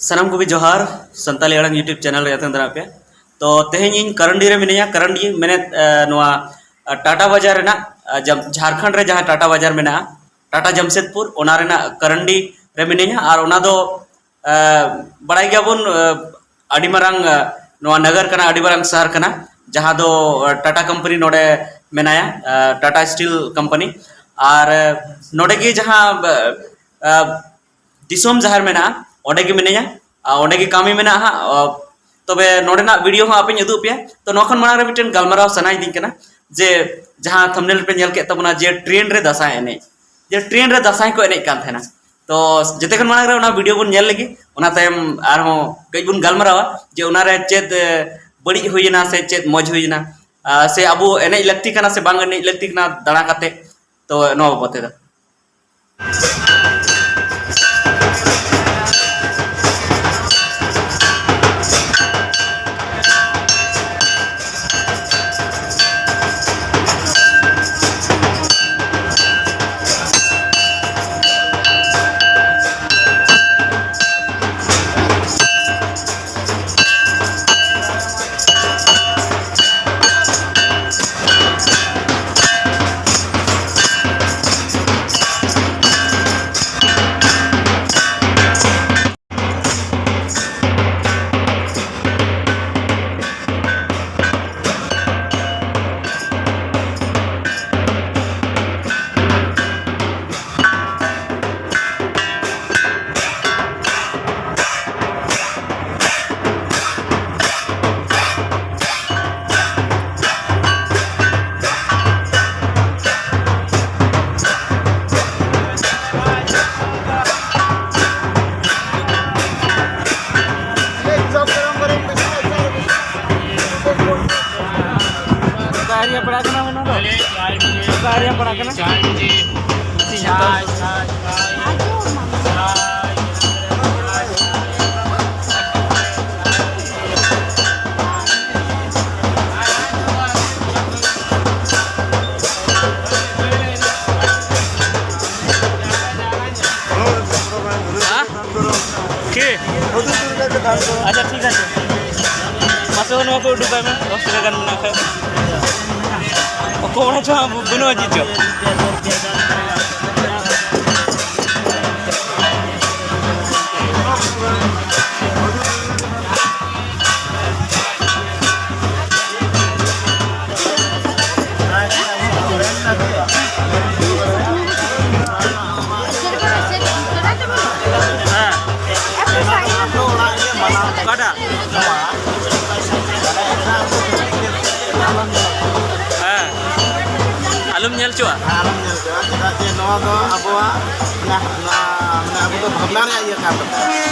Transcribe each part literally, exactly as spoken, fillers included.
ᱥᱟᱱᱟᱢ ᱠᱚᱜᱮ ᱡᱚᱦᱟᱨ, ᱥᱟᱱᱛᱟᱞᱤ ᱟᱲᱟᱝ YouTube channel ᱨᱮ ᱟᱛᱮᱱ ᱫᱟᱨᱟᱢ ᱯᱮ᱾ ᱛᱚ ᱛᱮᱦᱮᱧ ᱤᱧ ᱠᱟᱨᱟᱱᱰᱤ ᱨᱮ ᱢᱤᱱᱟᱹᱧᱟ᱾ ᱠᱟᱨᱟᱱᱰᱤ ᱢᱮᱱᱮᱫ, ᱮ, ᱱᱚᱣᱟ, ᱮ, ᱴᱟᱴᱟ ᱵᱟᱡᱟᱨ ᱨᱮᱱᱟᱜ, ᱮ, ᱡᱟᱢ-, ᱡᱷᱟᱲᱠᱷᱚᱸᱰ ᱨᱮ ᱡᱟᱦᱟᱸ ᱴᱟᱴᱟ ᱵᱟᱡᱟᱨ ᱢᱮᱱᱟᱜᱼᱟ, ᱴᱟᱴᱟ ᱡᱟᱢᱥᱮᱫᱽᱯᱩᱨ, ᱚᱱᱟ ᱨᱮᱱᱟᱜ ᱠᱟᱨᱟᱱᱰᱤ ᱨᱮ ᱢᱤᱱᱟᱹᱧᱟ᱾ ᱟᱨ ᱚᱱᱟ ᱫᱚ, ᱮ, ᱵᱟᱲᱟᱭ ᱜᱮᱭᱟᱵᱚᱱ, ᱮ, ᱟᱹᱰᱤ ᱢᱟᱨᱟᱝ, ᱮ, ᱱᱚᱣᱟ ᱱᱟᱜᱟᱨ ᱠᱟᱱᱟ, ᱟᱹᱰᱤ ᱢᱟᱨᱟᱝ ᱥᱟᱦᱟᱨ ᱠᱟᱱᱟ, ᱡᱟᱦᱟᱸ ᱫᱚ, ᱮ, ᱴᱟᱴᱟ ᱠᱳᱢᱯᱟᱱᱤ ᱱᱚᱰᱮ ᱢᱮᱱᱟᱭᱟ, ᱮ, ᱴᱟᱴᱟ ᱥᱴᱤᱞ ᱠᱳᱢᱯᱟᱱᱤ᱾ ᱟᱨ, ᱮ, ᱱᱚᱰᱮ ᱜᱮ ᱡᱟᱦᱟᱸ, ᱮ, ᱮ, ᱫᱤᱥᱚᱢ ᱡᱟᱦᱮᱨ ᱢᱮᱱᱟᱜᱼᱟ, ᱚᱸᱰᱮ ᱜᱮ ᱢᱤᱱᱟᱹᱧᱟ᱾ ᱟᱨ ᱚᱸᱰᱮ ᱜᱮ ᱠᱟᱹᱢᱤ ᱢᱮᱱᱟᱜᱼᱟ ᱦᱟᱸᱜ᱾ ᱟᱨ ᱛᱚᱵᱮ ᱱᱚᱰᱮᱱᱟᱜ video ᱦᱚᱸ ᱟᱯᱮᱧ ᱩᱫᱩᱜ ᱟᱯᱮᱭᱟ᱾ ᱛᱚ ᱱᱚᱣᱟ ᱠᱷᱚᱱ ᱢᱟᱲᱟᱝ ᱨᱮ ᱢᱤᱫᱴᱮᱱ ᱜᱟᱞᱢᱟᱨᱟᱣ ᱥᱟᱱᱟᱭᱤᱫᱤᱧ ᱠᱟᱱᱟ, ᱡᱮ ᱡᱟᱦᱟᱸ thumbnail ᱯᱮ ᱧᱮᱞ ᱠᱮᱫ ᱛᱟᱵᱚᱱᱟ, ᱡᱮ ᱴᱨᱮᱱ ᱨᱮ ᱫᱟᱸᱥᱟᱭ ᱮᱱᱮᱡ, ᱡᱮ ᱴᱨᱮᱱ ᱨᱮ ᱫᱟᱸᱥᱟᱭ ᱠᱚ ᱮᱱᱮᱡ ᱠᱟᱱ ᱛᱟᱦᱮᱱᱟ᱾ ᱛᱚ ᱡᱮᱛᱮ ᱠᱷᱚᱱ ᱢᱟᱲᱟᱝ ᱨᱮ ᱚᱱᱟ video ᱵᱚᱱ ᱧᱮᱞ ᱞᱮᱜᱮ, ᱚᱱᱟ ᱛᱟᱭᱚᱢ ᱟᱨᱦᱚᱸ ᱠᱟᱹᱡ ᱵᱚᱱ ᱜᱟᱞᱢᱟᱨᱟᱣᱟ ᱡᱮ ᱚᱱᱟᱨᱮ ᱪᱮᱫ, ᱮ, ᱵᱟᱹᱲᱤᱡ ᱦᱩᱭᱮᱱᱟ ᱥᱮ ᱪᱮᱫ ᱢᱚᱡᱽ ᱦᱩᱭᱮᱱᱟ, ᱟᱨ ᱥᱮ ᱟᱵᱚ ᱮᱱᱮᱡ ᱞᱟᱹᱠᱛᱤ ᱠᱟᱱᱟ ᱥᱮ ᱵᱟᱝ ᱮᱱᱮᱡ ᱞᱟᱹᱠᱛᱤ ᱠᱟᱱᱟ ᱫᱟᱬᱟ ᱠᱟᱛᱮ᱾ ᱛᱚ ᱱᱚᱣᱟ ᱵᱟᱵᱚᱫ ᱛᱮᱫᱚ ᱚᱠᱟ area ᱯᱟᱲᱟᱜ ᱠᱟᱱᱟ ᱚᱱᱟ ᱫᱚ? ᱚᱠᱟ area ᱯᱟᱲᱟᱜ ᱠᱟᱱᱟ? ᱟᱪᱪᱷᱟ, ᱴᱷᱤᱠ ᱟᱪᱷᱮ᱾ ᱢᱟᱥᱮ ᱱᱚᱣᱟ ᱠᱚ ᱩᱰᱩᱠᱟᱭ ᱢᱮ, ᱫᱚᱥ ᱴᱟᱠᱟ ᱜᱟᱱ ᱢᱮᱱᱟᱜ ᱠᱷᱟᱡ᱾ ᱚᱠᱚᱭ ᱚᱲᱟᱜ ᱪᱚ ᱦᱟᱸᱜ ᱵᱟᱹᱱᱩᱜᱼᱟ ᱪᱮᱫ ᱪᱚ᱾ ᱦᱮᱸ᱾ ᱚᱠᱟᱴᱟᱜ? ᱦᱮᱸ᱾ ᱟᱞᱚᱢ ᱧᱮᱞ ᱦᱚᱪᱚᱣᱟᱜᱼᱟ᱾ ᱟᱞᱚᱢ ᱧᱮᱞ ᱦᱚᱪᱚᱣᱟᱜᱼᱟ, ᱪᱮᱫᱟᱜ ᱡᱮ ᱱᱚᱣᱟ ᱫᱚ ᱟᱵᱚᱣᱟᱜ, ᱢᱟᱱᱮ, ᱱᱚᱣᱟ, ᱢᱟᱱᱮ, ᱟᱵᱚ ᱫᱚ ᱵᱷᱟᱵᱽᱱᱟ ᱨᱮᱭᱟᱜ ᱤᱭᱟᱹ ᱠᱟᱱ ᱛᱟᱵᱚᱱᱟ᱾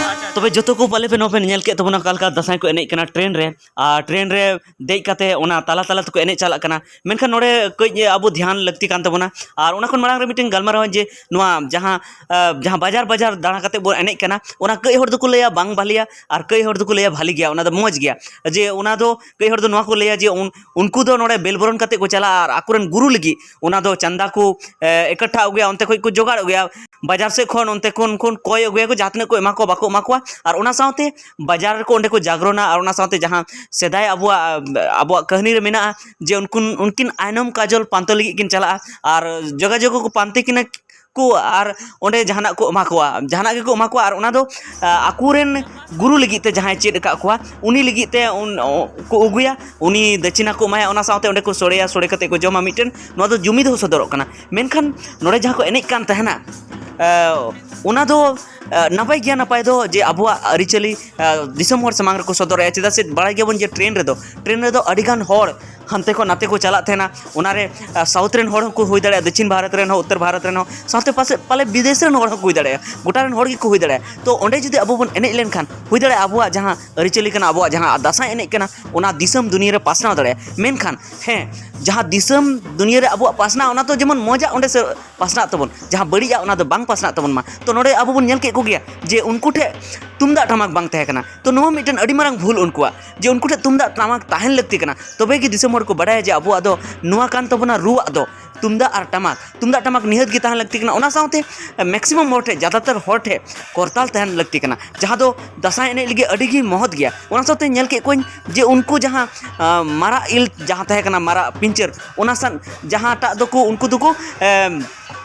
ᱛᱚᱵᱮ ᱡᱚᱛᱚ ᱠᱚ ᱯᱟᱞᱮ ᱯᱮ ᱱᱚᱣᱟ ᱯᱮ ᱧᱮᱞ ᱠᱮᱫ ᱛᱟᱵᱚᱱᱟ, ᱚᱠᱟ ᱞᱮᱠᱟ ᱫᱟᱸᱥᱟᱭ ᱠᱚ ᱮᱱᱮᱡ ᱠᱟᱱᱟ ᱴᱨᱮᱱ ᱨᱮ, ᱟᱨ ᱴᱨᱮᱱ ᱨᱮ ᱫᱮᱡ ᱠᱟᱛᱮ ᱚᱱᱟ ᱛᱟᱞᱟ ᱛᱟᱞᱟ ᱛᱮᱠᱚ ᱮᱱᱮᱡ ᱪᱟᱞᱟᱜ ᱠᱟᱱᱟ᱾ ᱢᱮᱱᱠᱷᱟᱱ ᱱᱚᱰᱮ ᱠᱟᱹᱡ ᱟᱵᱚ ᱫᱷᱮᱭᱟᱱ ᱞᱟᱹᱠᱛᱤ ᱠᱟᱱ ᱛᱟᱵᱚᱱᱟ᱾ ᱟᱨ ᱚᱱᱟ ᱠᱷᱚᱱ ᱢᱟᱲᱟᱝ ᱨᱮ ᱢᱤᱫᱴᱮᱱ ᱜᱟᱞᱢᱟᱨᱟᱣ ᱡᱮ ᱱᱚᱣᱟ ᱡᱟᱦᱟᱸ, ᱟᱸ, ᱡᱟᱦᱟᱸ ᱵᱟᱡᱟᱨ ᱵᱟᱡᱟᱨ ᱫᱟᱬᱟ ᱠᱟᱛᱮ ᱵᱚᱱ ᱮᱱᱮᱡ ᱠᱟᱱᱟ, ᱚᱱᱟ ᱠᱟᱹᱡ ᱦᱚᱲ ᱫᱚᱠᱚ ᱞᱟᱹᱭᱟ ᱵᱟᱝ ᱵᱷᱟᱹᱞᱤᱭᱟ ᱟᱨ ᱠᱟᱹᱡ ᱦᱚᱲ ᱫᱚᱠᱚ ᱞᱟᱹᱭᱟ ᱵᱷᱟᱹᱞᱤ ᱜᱮᱭᱟ, ᱚᱱᱟ ᱫᱚ ᱢᱚᱡᱽ ᱜᱮᱭᱟ᱾ ᱡᱮ ᱚᱱᱟ ᱫᱚ ᱠᱟᱹᱡ ᱦᱚᱲ ᱫᱚ ᱱᱚᱣᱟ ᱠᱚ ᱞᱟᱹᱭᱟ ᱡᱮ ᱩᱱ-, ᱩᱱᱠᱩ ᱫᱚ ᱱᱚᱰᱮ ᱵᱮᱞ ᱵᱚᱨᱚᱱ ᱠᱟᱛᱮ ᱠᱚ ᱪᱟᱞᱟᱜᱼᱟ ᱟᱨ ᱟᱠᱚᱨᱮᱱ ᱜᱩᱨᱩ ᱞᱟᱹᱜᱤᱫ ᱚᱱᱟ ᱫᱚ ᱪᱟᱸᱫᱟ ᱠᱚ, ᱮ, ᱮᱠᱟᱴᱷᱟ ᱟᱹᱜᱩᱭᱟ, ᱚᱱᱛᱮ ᱠᱷᱚᱡ ᱠᱚ ᱡᱚᱜᱟᱲ ᱟᱹᱜᱩᱭᱟ, ᱵᱟᱡᱟᱨ ᱥᱮᱫ ᱠᱷᱚᱱ ᱚᱱᱛᱮ ᱠᱷᱚᱱ, ᱠᱷᱚᱱ ᱠᱚᱭ ᱟᱹᱜᱩᱭᱟᱠᱚ, ᱡᱟᱦᱟᱸ ᱛᱤᱱᱟᱹᱜ ᱠᱚ ᱮᱢᱟ ᱠᱚᱣᱟ, ᱵᱟᱠᱚ ᱮᱢᱟ ᱠᱚᱣᱟ᱾ ᱟᱨ ᱚᱱᱟ ᱥᱟᱶᱛᱮ ᱵᱟᱡᱟᱨ ᱨᱮᱠᱚ ᱚᱸᱰᱮ ᱠᱚ ᱡᱟᱜᱽᱨᱚᱱᱟ, ᱟᱨ ᱚᱱᱟ ᱥᱟᱶᱛᱮ ᱡᱟᱦᱟᱸ ᱥᱮᱫᱟᱭ ᱟᱵᱚᱣᱟᱜ, ᱟᱵᱚᱣᱟᱜ ᱠᱟᱹᱦᱱᱤ ᱨᱮ ᱢᱮᱱᱟᱜᱼᱟ ᱡᱮ ᱩᱱᱠᱤᱱ, ᱩᱱᱠᱤᱱ ᱟᱭᱱᱚᱢ ᱠᱟᱡᱚᱞ ᱯᱟᱱᱛᱮ ᱞᱟᱹᱜᱤᱫ ᱠᱤᱱ ᱪᱟᱞᱟᱜᱼᱟ, ᱟᱨ ᱡᱚᱜᱟᱡᱚᱜᱽ ᱠᱚ ᱯᱟᱱᱛᱮ ᱠᱤᱱᱟ ᱠᱚ, ᱟᱨ ᱚᱸᱰᱮ ᱡᱟᱦᱟᱱᱟᱜ ᱠᱚ ᱮᱢᱟ ᱠᱚᱣᱟ, ᱡᱟᱦᱟᱱᱟᱜ ᱜᱮᱠᱚ ᱮᱢᱟ ᱠᱚᱣᱟ, ᱟᱨ ᱚᱱᱟ ᱫᱚ, ᱟ, ᱟᱠᱚᱨᱮᱱ ᱜᱩᱨᱩ ᱞᱟᱹᱜᱤᱫ ᱛᱮ, ᱡᱟᱦᱟᱸᱭ ᱪᱮᱫ ᱟᱠᱟᱫ ᱠᱚᱣᱟ, ᱩᱱᱤ ᱞᱟᱹᱜᱤᱫ ᱛᱮ ᱩᱱ, ᱚ, ᱠᱚ ᱟᱹᱜᱩᱭᱟ, ᱩᱱᱤ ᱫᱟᱹᱠᱷᱤᱱᱟ ᱠᱚ ᱮᱢᱟᱭᱟ, ᱚᱱᱟ ᱥᱟᱶᱛᱮ ᱚᱸᱰᱮ ᱠᱚ ᱥᱚᱲᱮᱭᱟ, ᱥᱚᱲᱮ ᱠᱟᱛᱮ ᱠᱚ ᱡᱚᱢᱟ, ᱢᱤᱫᱴᱮᱱ ᱱᱚᱣᱟ ᱫᱚ ᱡᱩᱢᱤᱫ ᱦᱚᱸ ᱥᱚᱫᱚᱨᱚᱜ ᱠᱟᱱᱟ᱾ ᱢᱮᱱᱠᱷᱟᱱ ᱱᱚᱰᱮ ᱡᱟᱦᱟᱸ ᱠᱚ ᱮᱱᱮᱡ ᱠᱟᱱ ᱛᱟᱦᱮᱱᱟ, ᱮ, ᱚᱱᱟ ᱫᱚ, ᱮ, ᱱᱟᱯᱟᱭ ᱜᱮᱭᱟ, ᱱᱟᱯᱟᱭ ᱫᱚ ᱡᱮ ᱟᱵᱚᱣᱟᱜ ᱟᱹᱨᱤᱪᱟᱹᱞᱤ, ᱮ, ᱫᱤᱥᱚᱢ ᱦᱚᱲ ᱥᱟᱢᱟᱝ ᱨᱮᱠᱚ ᱥᱚᱫᱚᱨᱮᱜᱼᱟ᱾ ᱪᱮᱫᱟᱜ ᱥᱮ ᱵᱟᱲᱟᱭ ᱜᱮᱭᱟᱵᱚᱱ ᱡᱮ ᱴᱨᱮᱱ ᱨᱮᱫᱚ, ᱴᱨᱮᱱ ᱨᱮᱫᱚ ᱟᱹᱰᱤᱜᱟᱱ ᱦᱚᱲ ᱦᱟᱱᱛᱮ ᱠᱷᱚᱱ ᱱᱟᱛᱮ ᱠᱚ ᱪᱟᱞᱟᱜ ᱛᱟᱦᱮᱱᱟ᱾ ᱚᱱᱟᱨᱮ, ᱮ, ᱥᱟᱣᱩᱛᱷ ᱨᱮᱱ ᱦᱚᱲ ᱦᱚᱸᱠᱚ ᱦᱩᱭ ᱫᱟᱲᱮᱭᱟᱜᱼᱟ, ᱫᱚᱠᱠᱷᱤᱱ ᱵᱷᱟᱨᱚᱛ ᱨᱮᱱ ᱦᱚᱸ, ᱩᱛᱛᱚᱨ ᱵᱷᱟᱨᱚᱛ ᱨᱮᱱ ᱦᱚᱸ, ᱥᱟᱶᱛᱮ ᱯᱟᱥᱮ, ᱯᱟᱞᱮ ᱵᱤᱫᱮᱥ ᱨᱮᱱ ᱦᱚᱲ ᱦᱚᱸᱠᱚ ᱦᱩᱭ ᱫᱟᱲᱮᱭᱟᱜᱼᱟ᱾ ᱜᱚᱴᱟ ᱨᱮᱱ ᱦᱚᱲ ᱜᱮᱠᱚ ᱦᱩᱭ ᱫᱟᱲᱮᱭᱟᱜᱼᱟ᱾ ᱛᱚ ᱚᱸᱰᱮ ᱡᱩᱫᱤ ᱟᱵᱚ ᱵᱚᱱ ᱮᱱᱮᱡ ᱞᱮᱱᱠᱷᱟᱱ, ᱦᱩᱭ ᱫᱟᱲᱮᱭᱟᱜᱼᱟ ᱟᱵᱚᱣᱟᱜ ᱡᱟᱦᱟᱸ ᱟᱹᱨᱤᱪᱟᱹᱞᱤ ᱠᱟᱱᱟ, ᱟᱵᱚᱣᱟᱜ ᱡᱟᱦᱟᱸ ᱫᱟᱸᱥᱟᱭ ᱮᱱᱮᱡ ᱠᱟᱱᱟ, ᱚᱱᱟ ᱫᱤᱥᱚᱢ ᱫᱩᱱᱤᱭᱟᱹ ᱨᱮ ᱯᱟᱥᱱᱟᱣ ᱫᱟᱲᱮᱭᱟᱜᱼᱟ᱾ ᱢᱮᱱᱠᱷᱟᱱ ᱦᱮᱸ, ᱡᱟᱦᱟᱸ ᱫᱤᱥᱚᱢ ᱫᱩᱱᱤᱭᱟᱹ ᱨᱮ ᱟᱵᱚᱣᱟᱜ ᱯᱟᱥᱱᱟᱜ, ᱚᱱᱟ ᱛᱚ ᱡᱮᱢᱚᱱ ᱢᱚᱡᱟᱜ ᱚᱸᱰᱮ ᱥᱮ ᱯᱟᱥᱱᱟᱜ ᱛᱟᱵᱚᱱ, ᱡᱟᱦᱟᱸ ᱵᱟᱹᱲᱤᱡᱟᱜ, ᱚᱱᱟ ᱫᱚ ᱵᱟᱝ ᱯᱟᱥᱱᱟᱜ ᱛᱟᱵᱚᱱ ᱢᱟ᱾ ᱛᱚ ᱱᱚᱰᱮ ᱟᱵᱚ ᱵᱚᱱ ᱧᱮᱞ ᱠᱮᱫ ᱠᱚᱜᱮᱭᱟ ᱡᱮ ᱩᱱᱠᱩ ᱴᱷᱮᱱ ᱛᱩᱢᱫᱟᱜ ᱴᱟᱢᱟᱠ ᱵᱟᱝ ᱛᱟᱦᱮᱸ ᱠᱟᱱᱟ᱾ ᱛᱚ ᱱᱚᱣᱟ ᱢᱤᱫᱴᱮᱱ ᱟᱹᱰᱤ ᱢᱟᱨᱟᱝ ᱵᱷᱩᱞ ᱩᱱᱠᱩᱣᱟᱜ, ᱡᱮ ᱩᱱᱠᱩ ᱴᱷᱮᱱ ᱛᱩᱢᱫᱟᱜ ᱴᱟᱢᱟᱠ ᱛᱟᱦᱮᱱ ᱞᱟᱹᱠᱛᱤ ᱠᱟᱱᱟ, ᱛᱚᱵᱮ ᱜᱮ ᱫᱤᱥᱚᱢ ᱦᱚᱲ ᱠᱚ ᱵᱟᱰᱟᱭᱟ ᱡᱮ ᱟᱵᱚᱣᱟᱜ ᱫᱚ ᱱᱚᱣᱟ ᱠᱟᱱ ᱛᱟᱵᱚᱱᱟ ᱨᱩᱣᱟᱜ ᱫᱚ᱾ ᱛᱩᱢᱫᱟᱜ ᱟᱨ ᱴᱟᱢᱟᱠ, ᱛᱩᱢᱫᱟᱜ ᱴᱟᱢᱟᱠ ᱱᱤᱦᱟᱹᱛ ᱜᱮ ᱛᱟᱦᱮᱱ ᱞᱟᱹᱠᱛᱤ ᱠᱟᱱᱟ᱾ ᱚᱱᱟ ᱥᱟᱶᱛᱮ maximum ᱦᱚᱲ ᱴᱷᱮᱱ, ᱡᱟᱫᱟᱛᱟᱨ ᱦᱚᱲ ᱴᱷᱮᱱ ᱠᱚᱨᱛᱟᱞ ᱛᱟᱦᱮᱱ ᱞᱟᱹᱠᱛᱤ ᱠᱟᱱᱟ, ᱡᱟᱦᱟᱸ ᱫᱚ ᱫᱟᱸᱥᱟᱭ ᱮᱱᱮᱡ ᱞᱟᱹᱜᱤᱫ ᱟᱹᱰᱤ ᱜᱮ ᱢᱚᱦᱚᱛ ᱜᱮᱭᱟ᱾ ᱚᱱᱟ ᱥᱟᱶᱛᱮ ᱧᱮᱞ ᱠᱮᱫ ᱠᱚᱣᱟᱧ ᱡᱮ ᱩᱱᱠᱩ ᱡᱟᱦᱟᱸ, ᱟᱸ, ᱢᱟᱨᱟᱜ ᱤᱞ ᱡᱟᱦᱟᱸ ᱛᱟᱦᱮᱸ ᱠᱟᱱᱟ, ᱢᱟᱨᱟᱜ ᱯᱤᱧᱪᱟᱹᱨ, ᱚᱱᱟ ᱥᱟᱶ ᱡᱟᱦᱟᱸᱴᱟᱜ ᱫᱚᱠᱚ, ᱩᱱᱠᱩ ᱫᱚᱠᱚ, ᱮᱢ,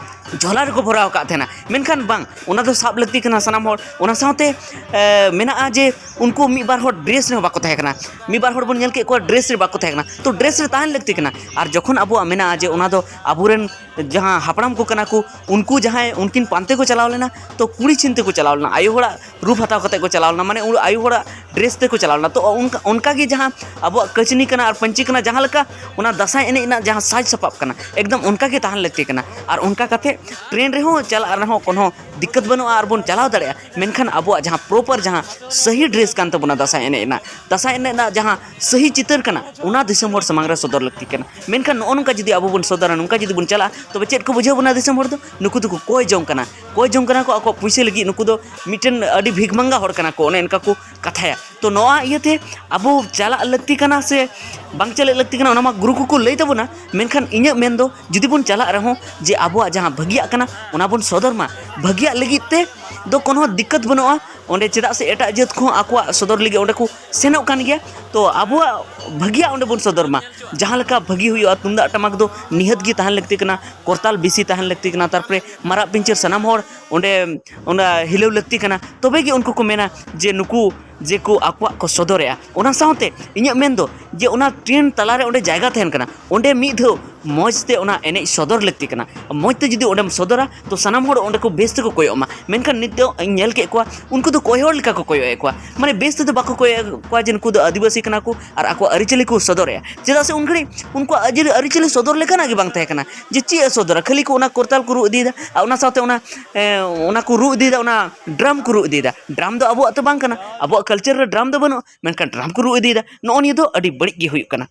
ᱡᱷᱚᱞᱟ ᱨᱮᱠᱚ ᱵᱷᱚᱨᱟᱣ ᱟᱠᱟᱫ ᱛᱟᱦᱮᱱᱟ, ᱢᱮᱱᱠᱷᱟᱱ ᱵᱟᱝ, ᱚᱱᱟ ᱫᱚ ᱥᱟᱵ ᱞᱟᱹᱠᱛᱤ ᱠᱟᱱᱟ ᱥᱟᱱᱟᱢ ᱦᱚᱲ᱾ ᱚᱱᱟ ᱥᱟᱶᱛᱮ, ᱮ, ᱢᱮᱱᱟᱜᱼᱟ ᱡᱮ ᱩᱱᱠᱩ ᱢᱤᱫ ᱵᱟᱨ ᱦᱚᱲ dress ᱨᱮᱦᱚᱸ ᱵᱟᱠᱚ ᱛᱟᱦᱮᱸ ᱠᱟᱱᱟ, ᱢᱤᱫ ᱵᱟᱨ ᱦᱚᱲ ᱵᱚᱱ ᱧᱮᱞ ᱠᱮᱫ ᱠᱚᱣᱟ dress ᱨᱮ ᱵᱟᱠᱚ ᱛᱟᱦᱮᱸ ᱠᱟᱱᱟ, ᱛᱚ dress ᱨᱮ ᱛᱟᱦᱮᱱ ᱞᱟᱹᱠᱛᱤ ᱠᱟᱱᱟ᱾ ᱟᱨ ᱡᱚᱠᱷᱚᱱ ᱟᱵᱚᱣᱟᱜ ᱢᱮᱱᱟᱜᱼᱟ ᱡᱮ ᱚᱱᱟ ᱫᱚ ᱟᱵᱚᱨᱮᱱ ᱡᱟᱦᱟᱸ ᱦᱟᱯᱲᱟᱢ ᱠᱚ ᱠᱟᱱᱟ ᱠᱚ, ᱩᱱᱠᱩ ᱡᱟᱦᱟᱸᱭ ᱩᱱᱠᱤᱱ ᱯᱟᱱᱛᱮ ᱠᱚ ᱪᱟᱞᱟᱣ ᱞᱮᱱᱟ, ᱛᱚ ᱠᱩᱲᱤ ᱪᱤᱱᱛᱟᱹ ᱠᱚ ᱪᱟᱞᱟᱣ ᱞᱮᱱᱟ, ᱟᱭᱳ ᱦᱚᱲᱟᱜ ᱨᱩᱯ ᱦᱟᱛᱟᱣ ᱠᱟᱛᱮ ᱠᱚ ᱪᱟᱞᱟᱣ ᱞᱮᱱᱟ, ᱢᱟᱱᱮ ᱩᱱ ᱟᱭᱳ ᱦᱚᱲᱟᱜ dress ᱛᱮᱠᱚ ᱪᱟᱞᱟᱣ ᱞᱮᱱᱟ᱾ ᱛᱚ ᱚᱱᱠᱟ, ᱚᱱᱠᱟ ᱜᱮ ᱡᱟᱦᱟᱸ ᱟᱵᱚᱣᱟᱜ ᱠᱟᱹᱪᱱᱤ ᱠᱟᱱᱟ ᱟᱨ ᱯᱟᱹᱧᱪᱤ ᱠᱟᱱᱟ, ᱡᱟᱦᱟᱸ ᱞᱮᱠᱟ ᱚᱱᱟ ᱫᱟᱸᱥᱟᱭ ᱮᱱᱮᱡ ᱨᱮᱱᱟᱜ ᱡᱟᱦᱟᱸ ᱥᱟᱡᱽ ᱥᱟᱯᱟᱵ ᱠᱟᱱᱟ, ᱮᱠᱫᱚᱢ ᱚᱱᱠᱟ ᱜᱮ ᱛᱟᱦᱮᱱ ᱞᱟᱹᱠᱛᱤ ᱠᱟᱱᱟ᱾ ᱟᱨ ᱚᱱᱠᱟ ᱠᱟᱛᱮ train ᱨᱮᱦᱚᱸ ᱪᱟᱞᱟᱜ ᱨᱮᱦᱚᱸ ᱠᱳᱱᱳ ᱫᱤᱠᱠᱟᱹᱛ ᱵᱟᱹᱱᱩᱜᱼᱟ ᱟᱨ ᱵᱚᱱ ᱪᱟᱞᱟᱣ ᱫᱟᱲᱮᱭᱟᱜᱼᱟ᱾ ᱢᱮᱱᱠᱷᱟᱱ ᱟᱵᱚᱣᱟᱜ ᱡᱟᱦᱟᱸ proper ᱡᱟᱦᱟᱸ ᱥᱟᱹᱦᱤ dress ᱠᱟᱱ ᱛᱟᱵᱚᱱᱟ ᱫᱟᱸᱥᱟᱭ ᱮᱱᱮᱡ ᱨᱮᱱᱟᱜ, ᱫᱟᱸᱥᱟᱭ ᱮᱱᱮᱡ ᱨᱮᱱᱟᱜ ᱡᱟᱦᱟᱸ ᱥᱟᱹᱦᱤ ᱪᱤᱛᱟᱹᱨ ᱠᱟᱱᱟ, ᱚᱱᱟ ᱫᱤᱥᱚᱢ ᱦᱚᱲ ᱥᱟᱢᱟᱝ ᱨᱮ ᱥᱚᱫᱚᱨ ᱞᱟᱹᱠᱛᱤ ᱠᱟᱱᱟ᱾ ᱢᱮᱱᱠᱷᱟᱱ ᱱᱚᱜᱼᱚ ᱱᱚᱝᱠᱟ ᱡᱩᱫᱤ ᱟᱵᱚ ᱵᱚᱱ ᱥᱚᱫᱚᱨᱟ, ᱱᱚᱝᱠᱟ ᱡᱩᱫᱤ ᱵᱚᱱ ᱪᱟᱞᱟᱜᱼᱟ, ᱛᱚᱵᱮ ᱪᱮᱫ ᱠᱚ ᱵᱩᱡᱷᱟᱹᱣ ᱵᱚᱱᱟ ᱫᱤᱥᱚᱢ ᱦᱚᱲ ᱫᱚ? ᱱᱩᱠᱩ ᱫᱚᱠᱚ ᱠᱚᱭ ᱡᱚᱝ ᱠᱟᱱᱟ, ᱠᱚᱭ ᱡᱚᱝ ᱠᱟᱱᱟ ᱠᱚ ᱟᱠᱚᱣᱟᱜ ᱯᱩᱭᱥᱟᱹ ᱞᱟᱹᱜᱤᱫ, ᱱᱩᱠᱩ ᱫᱚ ᱢᱤᱫᱴᱮᱱ ᱟᱹᱰᱤ ᱵᱷᱤᱠ ᱢᱟᱝᱜᱟ ᱦᱚᱲ ᱠᱟᱱᱟ ᱠᱚ, ᱚᱱᱮ ᱚᱱᱠᱟ ᱠᱚ ᱠᱟᱛᱷᱟᱭᱟ᱾ ᱛᱚ ᱱᱚᱣᱟ ᱤᱭᱟᱹᱛᱮ ᱟᱵᱚ ᱪᱟᱞᱟᱜ ᱞᱟᱹᱠᱛᱤ ᱠᱟᱱᱟ ᱥᱮ ᱵᱟᱝ ᱪᱟᱞᱟᱜ ᱞᱟᱹᱠᱛᱤ ᱠᱟᱱᱟ, ᱚᱱᱟ ᱢᱟ ᱜᱩᱨᱩ ᱠᱚᱠᱚ ᱞᱟᱹᱭ ᱛᱟᱵᱚᱱᱟ᱾ ᱢᱮᱱᱠᱷᱟᱱ ᱤᱧᱟᱹᱜ ᱢᱮᱱ ᱫᱚ, ᱡᱩᱫᱤ ᱵᱚᱱ ᱪᱟᱞᱟᱜ ᱨᱮᱦᱚᱸ, ᱡᱮ ᱟᱵᱚᱣᱟᱜ ᱡᱟᱦᱟᱸ ᱵᱷᱟᱹᱜᱤᱭᱟᱜ ᱠᱟᱱᱟ, ᱚᱱᱟ ᱵᱚᱱ ᱥᱚᱫᱚᱨ ᱢᱟ᱾ ᱵᱷᱟᱹᱜᱤᱭᱟᱜ ᱞᱟᱹᱜᱤᱫ ᱛᱮ ᱫᱚ ᱠᱳᱱᱳ ᱫᱤᱠᱠᱟᱹᱛ ᱵᱟᱹᱱᱩᱜᱼᱟ ᱚᱸᱰᱮ, ᱪᱮᱫᱟᱜ ᱥᱮ ᱮᱴᱟᱜ ᱡᱟᱹᱛ ᱠᱚᱦᱚᱸ ᱟᱠᱚᱣᱟᱜ ᱥᱚᱫᱚᱨ ᱞᱟᱹᱜᱤᱫ ᱚᱸᱰᱮ ᱠᱚ ᱥᱮᱱᱚᱜ ᱠᱟᱱ ᱜᱮᱭᱟ᱾ ᱛᱚ ᱟᱵᱚᱣᱟᱜ ᱵᱷᱟᱹᱜᱤᱭᱟᱜ ᱚᱸᱰᱮ ᱵᱚᱱ ᱥᱚᱫᱚᱨ ᱢᱟ, ᱡᱟᱦᱟᱸ ᱞᱮᱠᱟ ᱵᱷᱟᱹᱜᱤ ᱦᱩᱭᱩᱜᱼᱟ᱾ ᱛᱩᱢᱫᱟᱜ ᱴᱟᱢᱟᱠ ᱫᱚ ᱱᱤᱦᱟᱹᱛ ᱜᱮ ᱛᱟᱦᱮᱱ ᱞᱟᱹᱠᱛᱤ ᱠᱟᱱᱟ, ᱠᱚᱨᱛᱟᱞ ᱵᱮᱥᱤ ᱛᱟᱦᱮᱱ ᱞᱟᱹᱠᱛᱤ ᱠᱟᱱᱟ, ᱛᱟᱨᱯᱚᱨᱮ ᱢᱟᱨᱟᱜ ᱯᱤᱧᱪᱟᱹᱨ ᱥᱟᱱᱟᱢ ᱦᱚᱲ ᱚᱸᱰᱮ, ᱚᱱᱟ ᱦᱤᱞᱟᱹᱣ ᱞᱟᱹᱠᱛᱤ ᱠᱟᱱᱟ, ᱛᱚᱵᱮ ᱜᱮ ᱩᱱᱠᱩ ᱠᱚ ᱢᱮᱱᱟ ᱡᱮ ᱱᱩᱠᱩ ᱡᱮ ᱠᱚ ᱟᱠᱚᱣᱟᱜ ᱠᱚ ᱥᱚᱫᱚᱨᱮᱜᱼᱟ᱾ ᱚᱱᱟ ᱥᱟᱶᱛᱮ ᱤᱧᱟᱹᱜ ᱢᱮᱱ ᱫᱚ ᱡᱮ ᱚᱱᱟ train ᱛᱟᱞᱟᱨᱮ ᱚᱸᱰᱮ ᱡᱟᱭᱜᱟ ᱛᱟᱦᱮᱱ ᱠᱟᱱᱟ, ᱚᱸᱰᱮ ᱢᱤᱫ ᱫᱷᱟᱣ ᱢᱚᱡᱽ ᱛᱮ ᱚᱱᱟ ᱮᱱᱮᱡ ᱥᱚᱫᱚᱨ ᱞᱟᱹᱠᱛᱤ ᱠᱟᱱᱟ᱾ ᱢᱚᱡᱽ ᱛᱮ ᱡᱩᱫᱤ ᱚᱸᱰᱮᱢ ᱥᱚᱫᱚᱨᱟ, ᱛᱚ ᱥᱟᱱᱟᱢ ᱦᱚᱲ ᱚᱸᱰᱮ ᱠᱚ ᱵᱮᱥ ᱛᱮᱠᱚ ᱠᱚᱭᱚᱜ ᱟᱢᱟ᱾ ᱢᱮᱱᱠᱷᱟᱱ ᱱᱤᱛᱚᱜ ᱤᱧ ᱧᱮᱞ ᱠᱮᱫ ᱠᱚᱣᱟ, ᱩᱱᱠᱩ ᱫᱚ ᱠᱚᱭ ᱦᱚᱲ ᱞᱮᱠᱟ ᱠᱚ ᱠᱚᱭᱚᱜ ᱮᱫ ᱠᱚᱣᱟ, ᱢᱟᱱᱮ ᱵᱮᱥ ᱛᱮᱫᱚ ᱵᱟᱠᱚ ᱠᱚᱭᱚᱜ ᱮᱫ ᱠᱚᱣᱟ ᱡᱮ ᱱᱩᱠᱩ ᱫᱚ ᱟᱹᱫᱤᱵᱟᱹᱥᱤ ᱠᱟᱱᱟ ᱠᱚ ᱟᱨ ᱟᱠᱚᱣᱟᱜ ᱟᱹᱨᱤᱪᱟᱹᱞᱤ ᱠᱚ ᱥᱚᱫᱚᱨᱮᱜᱼᱟ᱾ ᱪᱮᱫᱟᱜ ᱥᱮ ᱩᱱ ᱜᱷᱟᱹᱲᱤᱡ ᱩᱱᱠᱩᱣᱟᱜ ᱟᱹᱨᱤᱪᱟᱹᱞᱤ ᱥᱚᱫᱚᱨ ᱞᱮᱠᱟᱱᱟᱜ ᱜᱮ ᱵᱟᱝ ᱛᱟᱦᱮᱸ ᱠᱟᱱᱟ ᱡᱮ ᱪᱮᱫ ᱮ ᱥᱚᱫᱚᱨᱟ, ᱠᱷᱟᱹᱞᱤ ᱠᱚ ᱚᱱᱟ ᱠᱚᱨᱛᱟᱞ ᱠᱚ ᱨᱩ ᱤᱫᱤᱭᱮᱫᱟ ᱟᱨ ᱚᱱᱟ ᱥᱟᱶᱛᱮ ᱚᱱᱟ, ᱮ, ᱚᱱᱟ ᱠᱚ ᱨᱩ ᱤᱫᱤᱭᱮᱫᱟ, ᱚᱱᱟ drum ᱠᱚ ᱨᱩ ᱤᱫᱤᱭᱮᱫᱟ᱾ Drum ᱫᱚ ᱟᱵᱚᱣᱟᱜ ᱛᱚ ᱵᱟᱝ ᱠᱟᱱᱟ, ᱟᱵᱚᱣᱟᱜ culture ᱨᱮ drum ᱫᱚ ᱵᱟᱹᱱᱩᱜᱼᱟ, ᱢᱮᱱᱠᱷᱟᱱ drum ᱠᱚ ᱨᱩ ᱤᱫᱤᱭᱮᱫᱟ᱾ ᱱᱚᱜᱼᱚ ᱱᱤᱭᱟᱹ ᱫᱚ ᱟᱹᱰᱤ ᱵᱟᱹᱲᱤᱡ ᱜᱮ ᱦᱩᱭᱩᱜ ᱠᱟᱱᱟ᱾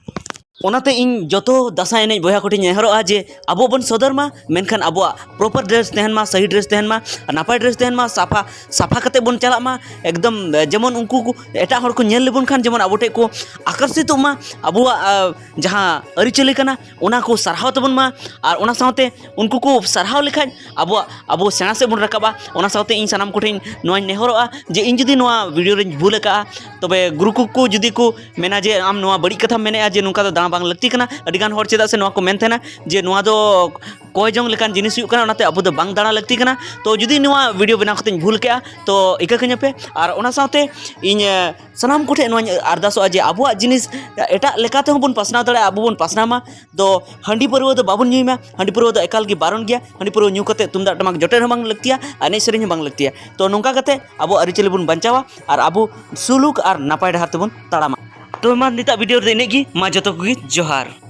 ᱚᱱᱟᱛᱮ ᱤᱧ ᱡᱚᱛᱚ ᱫᱟᱸᱥᱟᱭ ᱮᱱᱮᱡ ᱵᱚᱭᱦᱟ ᱠᱚᱴᱷᱮᱱ ᱱᱮᱦᱚᱨᱚᱜᱼᱟ ᱡᱮ ᱟᱵᱚ ᱵᱚᱱ ᱥᱚᱫᱚᱨ ᱢᱟ, ᱢᱮᱱᱠᱷᱟᱱ ᱟᱵᱚᱣᱟᱜ ᱯᱨᱚᱯᱟᱨ ᱰᱨᱮᱥ ᱛᱟᱦᱮᱱ ᱢᱟ, ᱥᱟᱹᱦᱤ ᱰᱨᱮᱥ ᱛᱟᱦᱮᱱ ᱢᱟ, ᱱᱟᱯᱟᱭ ᱰᱨᱮᱥ ᱛᱟᱦᱮᱱ ᱢᱟ, ᱥᱟᱯᱷᱟ ᱥᱟᱯᱷᱟ ᱠᱟᱛᱮ ᱵᱚᱱ ᱪᱟᱞᱟᱜ ᱢᱟ᱾ ᱮᱠᱫᱚᱢ ᱡᱮᱢᱚᱱ ᱩᱱᱠᱩ ᱠᱚ, ᱮᱴᱟᱜ ᱦᱚᱲ ᱠᱚ ᱧᱮᱞ ᱞᱮᱵᱚᱱ ᱠᱷᱟᱱ ᱡᱮᱢᱚᱱ ᱟᱵᱚ ᱴᱷᱮᱱ ᱠᱚ ᱟᱠᱚᱨᱥᱤᱛᱚᱜ ᱢᱟ, ᱟᱵᱚᱣᱟᱜ ᱡᱟᱦᱟᱸ ᱟᱹᱨᱤᱪᱟᱹᱞᱤ ᱠᱟᱱᱟ ᱚᱱᱟ ᱠᱚ ᱥᱟᱨᱦᱟᱣ ᱛᱟᱵᱚᱱ ᱢᱟ᱾ ᱟᱨ ᱚᱱᱟ ᱥᱟᱶᱛᱮ ᱩᱱᱠᱩ ᱠᱚ ᱥᱟᱨᱦᱟᱣ ᱞᱮᱠᱷᱟᱱ ᱟᱵᱚᱣᱟᱜ ᱟᱵᱚ ᱥᱮᱬᱟ ᱥᱮᱫ ᱵᱚᱱ ᱨᱟᱠᱟᱵᱼᱟ᱾ ᱚᱱᱟ ᱥᱟᱶᱛᱮ ᱤᱧ ᱥᱟᱱᱟᱢ ᱠᱚᱴᱷᱮᱱ ᱱᱚᱣᱟᱧ ᱱᱮᱦᱚᱨᱚᱜᱼᱟ ᱡᱮ ᱤᱧ ᱡᱩᱫᱤ ᱱᱚᱣᱟ ᱵᱷᱤᱰᱤᱭᱳ ᱨᱮᱧ ᱵᱷᱩᱞ ᱟᱠᱟᱫᱼᱟ, ᱛᱚᱵᱮ ᱜᱩᱨᱩ ᱠᱚᱠᱚ ᱡᱩᱫᱤ ᱠᱚ ᱢᱮᱱᱟ ᱡᱮ ᱟᱢ ᱱᱚᱣᱟ ᱵᱟᱹᱲᱤᱡ ᱠᱟᱛᱷᱟᱢ ᱢᱮᱱᱮᱫᱼᱟ ᱡᱮ ᱱᱚᱝᱠᱟ ᱫᱚ ᱫᱟᱬᱟ ᱵᱟᱝ ᱞᱟᱹᱠᱛᱤ ᱠᱟᱱᱟ᱾ ᱟᱹᱰᱤᱜᱟᱱ ᱦᱚᱲ ᱪᱮᱫᱟᱜ ᱥᱮ ᱱᱚᱣᱟ ᱠᱚ ᱢᱮᱱ ᱛᱟᱦᱮᱱᱟ ᱡᱮ ᱱᱚᱣᱟ ᱫᱚ ᱠᱚᱭ ᱡᱚᱝ ᱞᱮᱠᱟᱱ ᱡᱤᱱᱤᱥ ᱦᱩᱭᱩᱜ ᱠᱟᱱᱟ, ᱚᱱᱟᱛᱮ ᱟᱵᱚ ᱫᱚ ᱵᱟᱝ ᱫᱟᱬᱟ ᱞᱟᱹᱠᱛᱤ ᱠᱟᱱᱟ᱾ ᱛᱚ ᱡᱩᱫᱤ ᱱᱚᱣᱟ ᱵᱷᱤᱰᱤᱭᱳ ᱵᱮᱱᱟᱣ ᱠᱟᱛᱮᱧ ᱵᱷᱩᱞ ᱠᱮᱜᱼᱟ ᱛᱚ ᱤᱠᱟᱹ ᱠᱟᱹᱧᱟᱯᱮ᱾ ᱟᱨ ᱚᱱᱟ ᱥᱟᱶᱛᱮ ᱤᱧ ᱥᱟᱱᱟᱢ ᱠᱚᱴᱷᱮᱱ ᱱᱚᱣᱟᱧ ᱟᱨᱫᱟᱥᱚᱜᱼᱟ ᱡᱮ ᱟᱵᱚᱣᱟᱜ ᱡᱤᱱᱤᱥ ᱮᱴᱟᱜ ᱞᱮᱠᱟ ᱛᱮᱦᱚᱸ ᱵᱚᱱ ᱯᱟᱥᱱᱟᱣ ᱫᱟᱲᱮᱭᱟᱜᱼᱟ, ᱟᱵᱚ ᱵᱚᱱ ᱯᱟᱥᱱᱟᱣ ᱢᱟ᱾ ᱫᱚ ᱦᱟᱺᱰᱤ ᱯᱟᱹᱨᱣᱟᱹ ᱫᱚ ᱵᱟᱵᱚᱱ ᱧᱩᱭ ᱢᱟ᱾ ᱦᱟᱺᱰᱤ ᱯᱟᱹᱨᱣᱟᱹ ᱫᱚ ᱮᱠᱟᱞ ᱜᱮ ᱵᱟᱨᱚᱱ ᱜᱮᱭᱟ᱾ ᱦᱟᱺᱰᱤ ᱯᱟᱹᱨᱣᱟᱹ ᱧᱩ ᱠᱟᱛᱮ ᱛᱩᱢᱫᱟᱜ ᱴᱟᱢᱟᱠ ᱡᱚᱴᱮᱫ ᱦᱚᱸ ᱵᱟᱝ ᱞᱟᱹᱠᱛᱤᱭᱟ ᱟᱨ ᱮᱱᱮᱡ ᱥᱮᱨᱮᱧ ᱦᱚᱸ ᱵᱟᱝ ᱞᱟᱹᱠᱛᱤᱭᱟ᱾ ᱛᱚ ᱱᱚᱝᱠᱟ ᱠᱟᱛᱮ ᱟᱵᱚ ᱟᱹᱨᱤᱪᱟᱹᱞᱤ ᱵᱚᱱ ᱵᱟᱧᱪᱟᱣᱟ ᱟᱨ ᱟᱵᱚ ᱥᱩᱞᱩᱠ ᱟᱨ ᱱᱟᱯᱟᱭ ᱰᱟᱦᱟᱨ ᱛᱮᱵᱚᱱ ᱛᱟᱲᱟᱢᱟ᱾ ᱛᱚ ᱢᱟ ᱱᱤᱛᱟᱜ ᱵᱷᱤᱰᱤᱭᱳ ᱨᱮᱫᱚ ᱤᱱᱟᱹᱜ ᱜᱮ, ᱢᱟ ᱡᱚᱛᱚ ᱠᱚᱜᱮ ᱡᱚᱦᱟᱨ᱾